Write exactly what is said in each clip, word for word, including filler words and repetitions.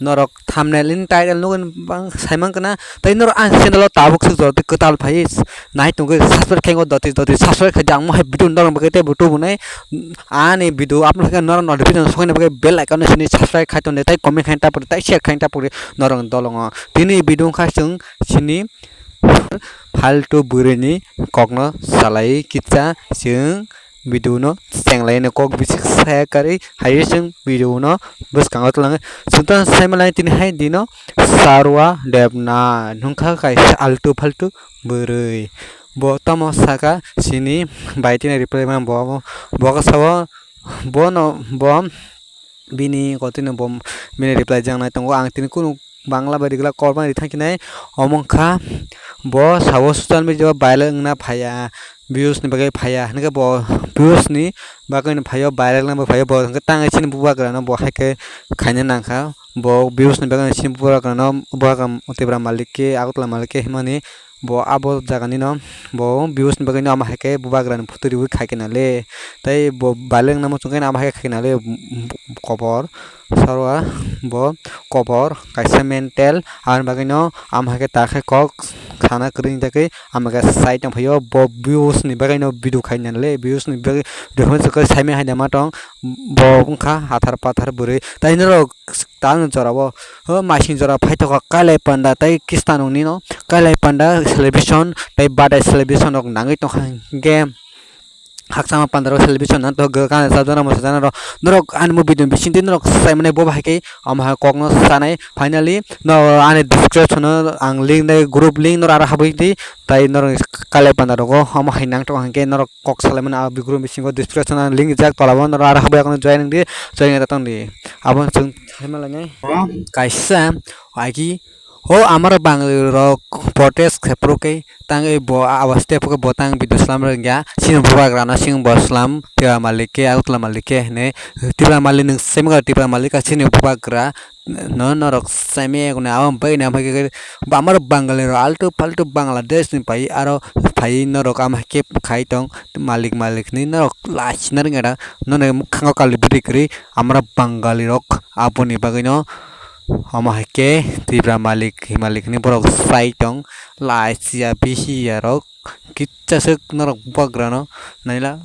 norok thumbnail ni title nugwi bang sai mankha na. Tei norok ang channel o tabuk swk jora tei kwtal phai nai tongwi subscribe khaingo doti doti subscribe khai di. Ang mohai video norok bagwi teibo tubunai ani video upload khe norok notification sokna bagwi bell icon no sini subscribe khai tongdi tei comment khai tapri tei share khai tapri norok dolongo. Tini video wngkha chwng chini faltu bwrwini kokno salai kisa chwng video no chenglai no kok bisik saya karwi hai chwng video no bwskango twlang chwng to sai malai tini hai dino Sarwa Debnath wngkha kaisa altu faltu bwrwi bo tamo saka chini bai tini reply ma bo bo khe sao bono bo bini kotino bo bini reply jangnai tongo ang tini kunu Bangla bai rigla kolmani thangkhe nai omo wngkha bo sao social media o viral wngna phaiya views ni bagwi phaiya hinkhe bo views ni bagwi no phaio viral wngna phaio bo hinkhe tang chini bubagra no bo haikhe khaina nangkha bo views ni bagwi chini bubagra no bubagra Tipra malik khe Agartala malik khe himani bo abo jaga nino bo views ni bagwi no ama hai khe bubagra ni photo riwi khai khe nale tei bo baleng namo chwng khe ama hai khe khai khe nale kobor sarwa bo kobor kaisa mental aboni bagwi no ama hai khe ta khe kok sana kwrwini jagwi ama khe sai tong phaio bo views ni bagwi no video khai nale views ni bagwi video khai saimai hai ma tong bo wngkha hathar pathar bwrwi tei norok. Tang jora o, o masing jora phaitokha Kailai Panda tei Khristanrok nino Kailai Panda celebration tei birthday celebration rok nangwi tongkha hinkhe hakchangma panda rok celebration nang tongkha gana sajana mosa jana rok norok ani movie ni bisingtwi norok sai mani bo bahai khe omo hai kokno sanai finally no ani description o ang link nai group link norok aro habwi di tei norok Kailai Panda rogo omo hai nang tongkha hinkhe norok kok salaimani ah bikrum bisingo description o link rijak tola o norok aro habwi join wngdi join wngya tongdi abo chwng saimalainai kaisa agi o amar bangali rok protest kheprok khe tangwi bo abo step khe bo tang video slam rwngya chini bubagra no chini bo slam Tipra malik khe Agartala malik khe hinwi Tipra malik nwng simi Tipra malik chini bubagra no norok saimaya abo bagwi no amai khe amar bangali rok altu faltu Bangladesh ni pai aro pai norok ama khe khai tong malik malik hinwi norok lachina rwngya da nono mwkhango kali bwrwi kwrwi amar bangali rok aboni bagwi no omo hai khe Tipra malik malik hinwi borok sai tong lachiya bisiya rok. Kisa swk norok bubagrano naila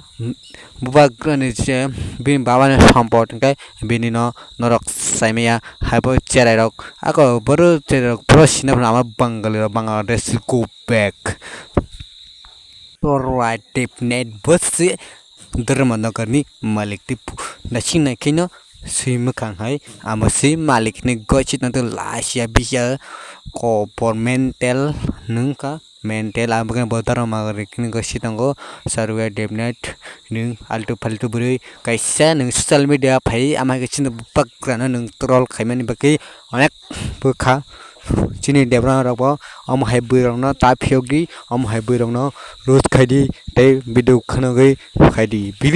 bubagrani je bini babani sampot hinkhe bini no norok saimaya haibo cherai rok ako boro cherai rok boro sina phano ama bangali rok Bangladesh go back. Torwa dipnet bosi Dharmanagarni malik tei nasing naikheno swi mwkhang hai amo swi malik ni gosi tongtwng lasia bisa governmental nungkha. Mental aboni bo dharma rikni gosi tongo sarwe debnet nwng altu faltu bwrwi kaisa nwng social media phai ama hai khe chini bubagrano nwng troll khaimani bagwi onek bwkha chini debra rokbo omo hai bwrwi rokno ta phiyokdi omo hai bwrwi rokno roast khaidi tei video khwnagwi khaidi bini.